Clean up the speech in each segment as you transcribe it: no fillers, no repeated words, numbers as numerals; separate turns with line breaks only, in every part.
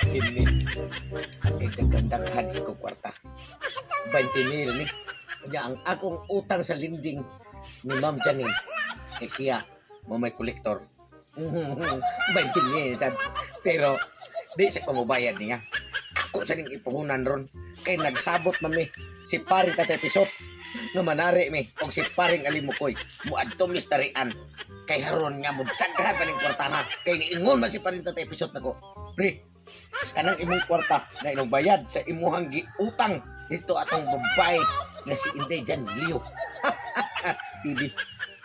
Kini kay daghan ko kwarta. 20 mil ni. Unya ang akong utang sa lending ni Ma'am Janine kay siya mo may kolektor. 20 mil sad. Pero di sa kumubayad niya. Ako sa ning ipuhunan ron kay nagsabot mami si paring Tatay Pisot nga manari mi og si paring Alimukoy muadto mi sa tarian kay haron nga mo daghan pa ning kwarta ha kay niingon man si paring Tatay Pisot nako, "Pre, kanang imong kwarta na inong bayad sa imuhang giutang dito atong babae nga si Inday Jan Leo TV,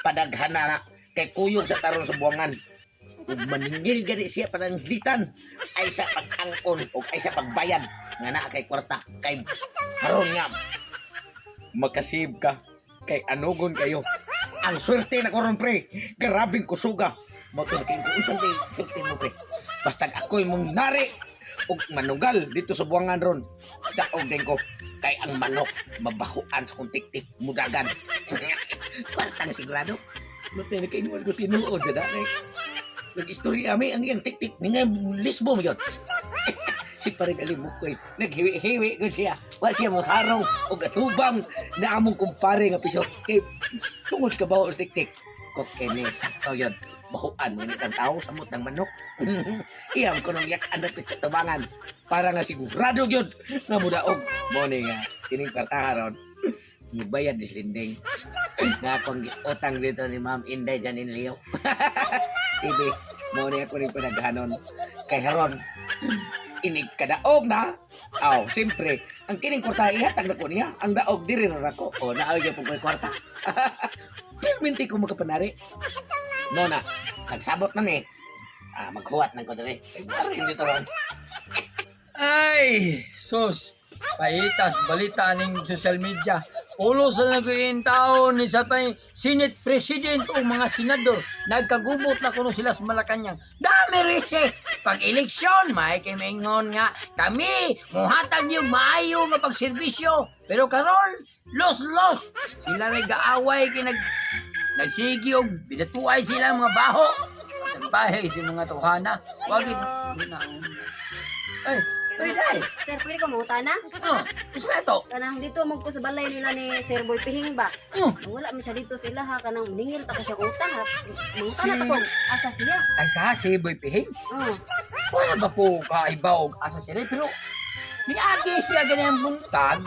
padaghan na na kay kuyog sa taron sa buwangan ug maningil gani siya pananglitan ay sa pag-angkon o ay sa pagbayad nga naa kay kwarta kay haron nga makasib ka kay anugon kayo." Ang swerte na koron, pre, grabing kusuga mo to. Kay kung unsa may swerte mo, pre, basta ako'y mong nari og manugal dito sa buwangan ron, daog din ko kay ang manok mabahuan sa kong tiktik, mudagan kwartang sigurado. Mate, nakaingon ko tinuod sa dali. Nag-istorya mi ang iyang tiktik ni nga lisbo mo yun. Si paring Alimukoy, naghiwi-hiwi ko siya. Wa siya moharong og atubang na among kumpare nga piso. Kay tungod sa kabaho sa tiktik. Ko kini sakto yun. Bahuan mo ni ang tao samot ng manok. Iyam ko nung yak dapit sa tubangan para nga sigurado yun nga mudaog. Mo ni nga kining kwartaha ron. Nibayad ni Linding na akong utang dito ni Ma'am Inday Janine Leo. TV, mo ni ako rin pinaghanon. Kay haron, inig kadaog na. Aw, siyempre, ang kining kwarta ihatag na ko niya. Ang daog diri na nako. O, naaway gyud po ko'y kwarta. Perminti ko makapanari. Mo na, nagsabot na ni. Ah, maghuwat na ko diri. Ay, wala dito ron.
Ay, sus. Paitas, balita ning social media. Ulo sa naging tao ni sa pay Senate President o mga senador. Nagkagubot na kuno sila sa Malacanang. Dami rise. Pag eleksyon, may kay maingon nga kami muhatag niyo maayo nga pagserbisyo. Pero karon, los los. Sila ray gaaway kay nagsigi og binatuay sila mga baho. Sa bahay si mga tuhana. Wag Ay, ay, day.
Sir, pwede ko mangutana?
Oh, gusto na to.
Kanang dito mo ko sa balay nila ni Sir Boy Pihing ba?
Oh.
Nang wala man siya dito sa ilaha kanang maningil ta ko siya utang ha. Mangutana ta kung asa siya.
Ay sa si Boy Pihing.
Oh,
Wala ba po kaibaw og asa sila pero niagi siya ganyan buntag.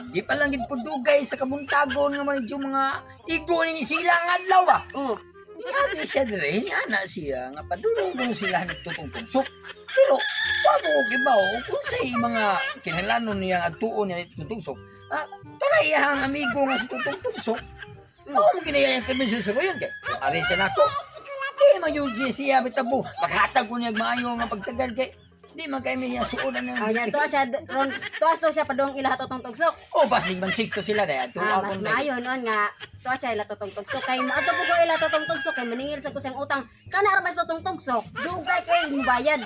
Di pa lang gid po dugay sa kabuntagon nga man yung mga igo ni sila nga adlaw ba.
oh.
Niagi siya dire, niana siya nga padulong kung sila nagtutong tugsok. Pero wa mo og ibaw kung say mga kinahanglanon niya ang tuon niya tutong tugsok. Ah, tara iyang amigo nga si tutong tugsok. Mao mo kinaya ang permiso sa yun kay. Ari siya nako. Di man yung siya bitabo. Maghatag ko niya maayo nga pagtagal kay di man kay niya suodan
Oh,
ng
yan tuwa siya ron tuwa to siya padung ilaha totong tugsok.
Oh, basig man six to sila dai. Tuwa
Ah, mas
ko
maayo noon nga tuwa siya ila totong tugsok kay moadto po ko ila totong tugsok kay maningil sa kusang utang. Kana ra ba sa totong tugsok? Dugay kay mubayad.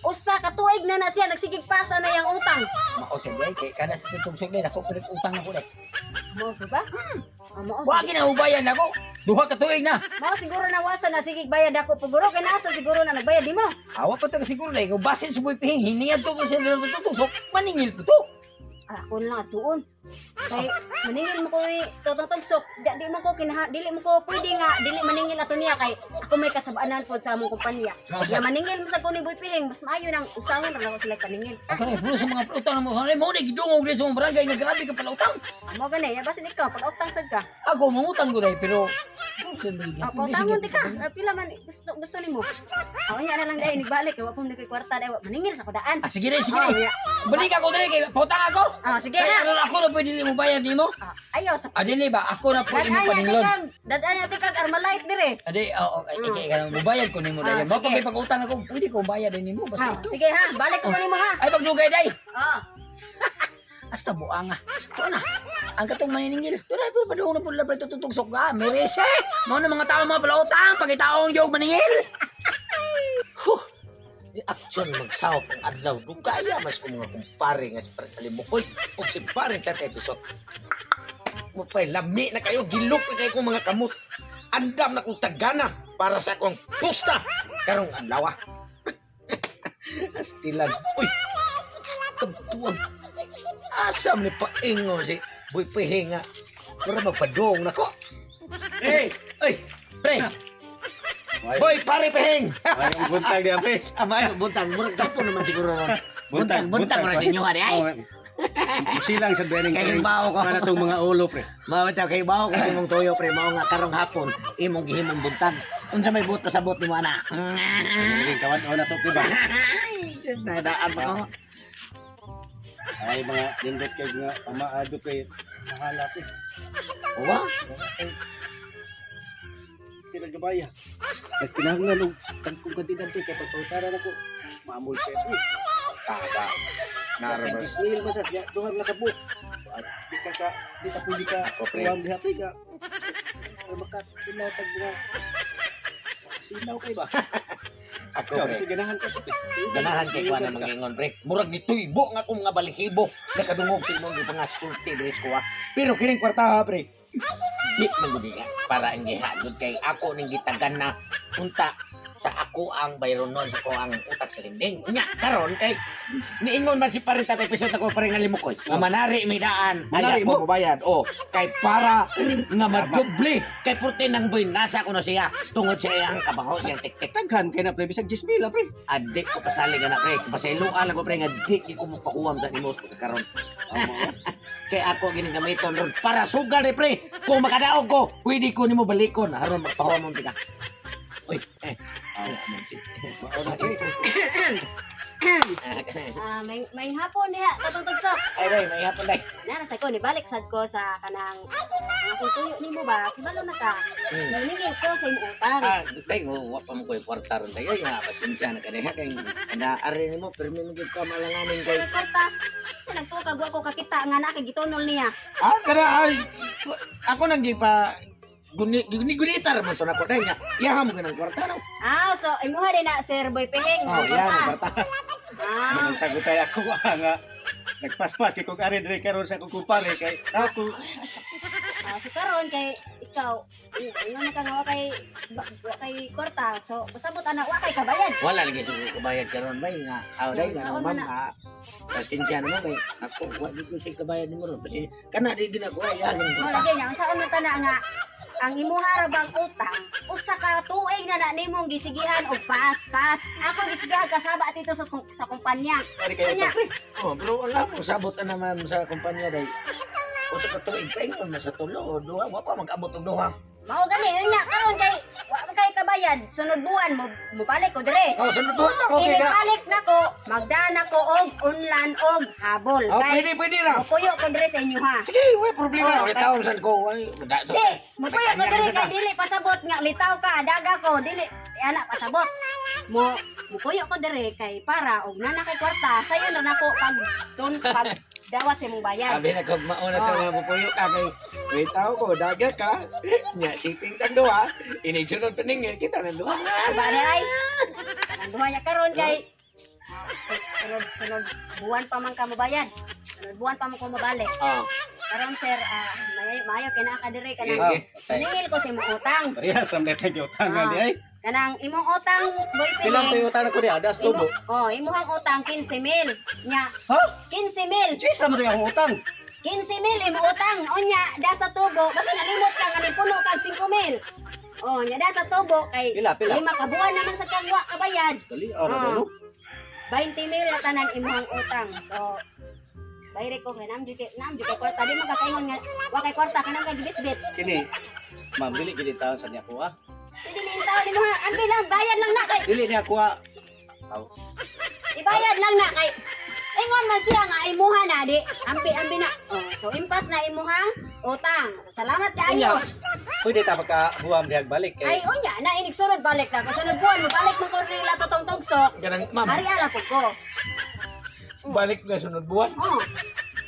Usa ka tuig na na siya nagsigig pasa na yang utang.
Mao siya dai kay kana sa tugsok dai ako pero utang ako dai.
Mo ba? Ah, mao
Wa ginahubayan ako. Duha ka tuig na.
Mao siguro na wasa na sige bayad ako puguro kay nasa siguro na nagbayad nimo.
Awa pa taga siguro dai kung basin sa Boy Pihing hiniyad to ko siya dito tutusok maningil po to.
Ah, ako na lang atuon. Kay maningil mo ko ni Totong Tugsok, di mo ko kinaha, dili mo ko pwede nga dili maningil ato niya kay ako may kasab-anan pod sa among kumpanya.
Mao
Ya maningil mo sa ko ni Boy Pihing, mas maayo nang usangan ra nako sila paningil.
Ako na puno sa mga utang mo. Ano mo na gidungog diri sa mga barangay nga grabe ka pala utang.
Amo gani, ya basin ikaw pag utang sad ka.
Ako mangutang ko dai pero
Ah, pautangon di ka. Ah, pila man gusto gusto nimo. Ako nya na lang dai nagbalik kay wa pong nagkay kwarta dai wa maningil sa kudaan.
Ah, sige dai, sige
Oh,
dai.
ya.
Balik ako dai kay pautang ako.
Ah, sige
Kay
na.
ano ako na pwede mo bayad nimo?
Ah, ayaw sa
Ah, dili ba ako na pwede mo
Dadanya
paninglon.
tikag, dadanya tikag Armalite dire.
Adi, oo, ay, ikay ka nang mubayad ko nimo dai.
Ah,
Mo
sige.
pag may pag-utang ako, pwede ko bayad din nimo basta
Ah,
ito.
sige ha, balik ko nimo ha.
Ay pagdugay dai.
Ah.
Hasta buanga. Ito na. Ang katong maniningil. Ito na, pero padung na po labre tutugsok ka. Merese. Mao na mga tao mga palautang. Pagkitaong yung maningil.
Huh. Di action magsawap ang adlaw. Dugaya mas kung mga kumpare nga si Parang Alimukoy o si Parang Tatay Pisot. Mapay, lami na kayo, gilok na kayo kong mga kamot. Andam na kong tagana para sa akong pusta karong adlaw. Ah. Astilan. Uy! Kabtuwag. Asam ni paingo si Boy Pihinga. Mura magpadong nako.
Hey!
Uy! Pre! Boy, pare Pihing!
Mayong buntag diya, pre.
Ah, mayo, buntag. Murag kapo naman siguro ron. Buntag, buntag na sa inyo, hari. Ay!
Silang sa bening
Kay bao ko.
Para tong mga ulo, pre.
Mawita kay bao ko imong toyo pre mao nga karong hapon imong gihimong buntag. Unsa may buot pasabot nimo ana?
Naging kawan na to, pre ba?
Ay, shit, nadaan pa ko.
Ay, mga lindot kay mga pamaado, pre. Mahala, pre.
Wa?
Sila gabaya. Nagkinahanglan og tagkong kantidad, pre. Kay pagpautaran ako, maamol kay pre.
Taba.
Nara ba? Mil ba sa duha lang ka buok. At di ka ka, di ka pwede ka
Ako, pre.
kuwang diha, pre. Ka, ay, maka, pinaw tag mga sinaw kay ba?
Ako
Ikaw,
pre.
kasi ganahan ka, pre.
Ganahan kay kuan na mangingon pre. Murag gituybo nga akong mga balihibo nakadungog sa imong gipangasulti diri ko ah. Pero kining kwarta ha, pre. Di man gud nga para ang gihagod kay ako ning gitagan na unta sa ako ang bayronon sa ko ang utak sa linding. Unya karon kay niingon man si pare tatay pisot ako pare nga limukoy. Nga manari may daan.
Manari
Ay,
mo?
ako mobayad. Oh, kay para nga madoble kay purte ng buhay nasa ko na siya tungod sa iyang kabaho siyang tiktik.
Taghan kay na, pre. Bisag 10 mil, ah, pre.
Adik ko pasali ka na pre. Pasayloan lang ko pre nga di gid ko mopahuwam sa nimo sa karon. Kay ako gining gamiton ron para sugal ni pre. Kung makadaog ko, pwede ko nimo balikon aron magpahuwam mo ka. Uy, eh. Wala man si.
Mao na, pre.
Ah, may hapon diha totong tugsok.
Ay, day, may hapon day.
Nara sa ko nibalik sad ko sa kanang ang akong tuyo nimo ba? Kibalo na ka. Naningil ko sa imong utang.
Ah, day, wa pa mo ko'y kwarta ron tayo. Ya, pasensya na ka diha kay kada ari nimo pirmi mo gyud ka malanganin kay.
Kay kwarta. Sa nagtukag wa ko kakita nga na kay gitunol niya.
Ah, kada ay ako nang gipa guni guni gunitar mo to nako day nga. Iyaha mo ganang kwarta no.
Ah, so imuha din na Sir Boy Pihing.
Oh,
ang
iya
kwarta.
kwarta.
Ah,
Anong sagot ay ako ah, nga nagpaspas kay kung ari diri karon sa akong kumpare kay ako
ah, so karon kay ikaw ingon na ka nga wa kay kwarta. So pasabot ana wa kay kabayad.
Wala lagi sa kabayad karon bay nga. Aw day nga
Saan
ma'am
man na?
ah. Pasensya na mo kay ako wa gid ko sa kabayad nimo ron. Pasensya kana di ginagawa iya ganang
Mo
kwarta.
lagi niya unsaon man tana nga ang imuha ra bang utang usa ka tuig na na nimong gisigihan og pass pass ako gisigihan kasaba dito sa kumpanya.
ari kay
Unya,
utang pre.
Oh, bro, alam mo sabot na naman sa kumpanya day. Usa ka tuig pa ingon na sa tulo o duha, wa pa mag-abot og duha.
Mao gani yun niya karon kay wa man kay kabayad sunod buwan mo mobalik ko dire.
Oh, sunod buwan na okay ka.
Inibalik nako magdaan ako og unlan og habol.
Oh,
Kay
pwede pwede ra.
mopuyo ko dire sa inyo ha.
Sige, way problema.
Oh,
Ulit taon san ko. Ay,
Di, mopuyo ko dire kay dili pasabot nga litaw ka daga ko dili ana pasabot. Mo mopuyo ko dire kay para og nana kay kwarta sayo na nako pag tun pag dawat sa imong bayad.
Sabi na kung mauna to nga mupuyo ka kay may tao ko, daga ka. Nya siping tang duha. Inigsunod paningin kita nang duha.
Diba ni ay? Ang duha niya karon kay sunod sunod buwan pa man ka mobayad. Sunod buwan pa man ko mobalik.
Oh,
Karon sir, ah, maayo maayo kay naa ka dire
sige,
kanang
sige.
naningil ko sa imong utang.
Parehas ram na kay utang
Ah.
di ay.
Kanang imong utang boy
Pilang
Piling.
to utang ko diha das
Imo,
tubo.
oh, imuhang utang 15 mil. Nya,
Ha?
15 mil.
Jeez ra mo to akong utang.
15 mil imong utang. Unya, da sa tubo basta nalimot ka nga nipuno kag 5 mil. Oh, nya da sa tubo kay
Pila, pila?
lima ka buwan naman sa kang wa kabayad.
Dali ara
Ah.
no.
20 mil na tanan imuhang utang. So, bayre ko kay nam jud kay nam jud kay kwarta di man ka kaingon nga wa kay kwarta kanang kay gibitbit.
Kini ma'am dili gid taon sa niya ko ah.
Dili ni taon nimo ha, ambi lang bayad lang na kay
Dili niya kuha. Aw.
ibayad lang na kay ingon man siya nga imuha na di ambi ambi na. Oh, so impas na imuhang utang. Salamat
Unya.
kaayo.
Pwede ta makahuam diha balik
Ay
kay
unya na inig sunod balik na ko sunod buwan mo balik man ko nila totong tugsok.
Ganang ma'am,
Ari ala po ko.
balik na sunod buwan.
Oh,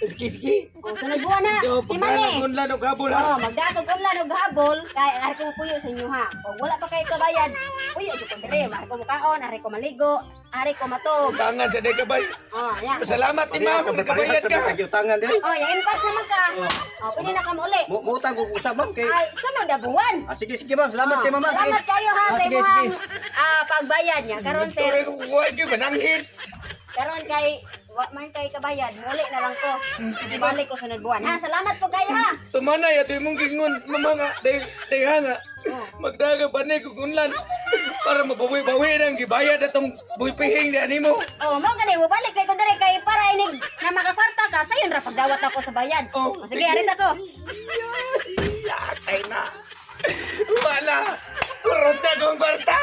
Sige, sige.
O, sunod buwan ha.
Yo,
Timani.
pagkalang unlan og habol ha.
Oh, magdaag og unlan og habol kay ari ko puyo sa inyo ha. Og wala pa kayo kabayad, puyo jud ko diri, ari ko mukaon, ari ko maligo, ari ko matog.
Utangan sa day kabay.
Oh, ya.
Salamat ni ma'am, nakabayad ka.
Utangan diri.
Oh, ya impas naman ka. Oh, pwede na ka muli.
Mo mo utang ko usab ma'am kay.
Ay, sunod na buwan.
Ah, sige sige ma'am, salamat
Oh,
kay ma'am.
Salamat kayo ha
Ah,
sa
sige,
imong
sige.
pagbayad niya. Karon sir,
Sorry kung kukuha kayo, mananghit.
karon kay wa man kay kabayad, muli na lang ko.
Sige ma'am.
Balik ko sunod buwan. Ha, salamat po kayo ha.
Tumanay ato imong gingon, mama nga, day, day nga. Magdaga pa ni kung unlan para mabawi-bawi ng gibayad atong buipihing ni animo.
Oh, mo gani mo balik kay ko diri kay para inig na makakwarta ka, sayon ra pagdawat ako sa bayad.
Oh,
Oh, sige, aris ako.
Yatay na. Wala. Kurot na kong kwarta.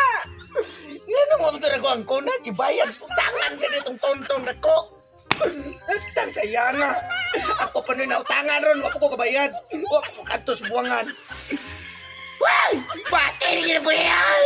Nga nung mo ko ang kuna, gibayad utangan ka nitong tonton na ko. Hastang saya nga. Ako pa nun nautangan ron, wako ko kabayad. Wako ko kantos buwangan. Why? Batil gina po yan!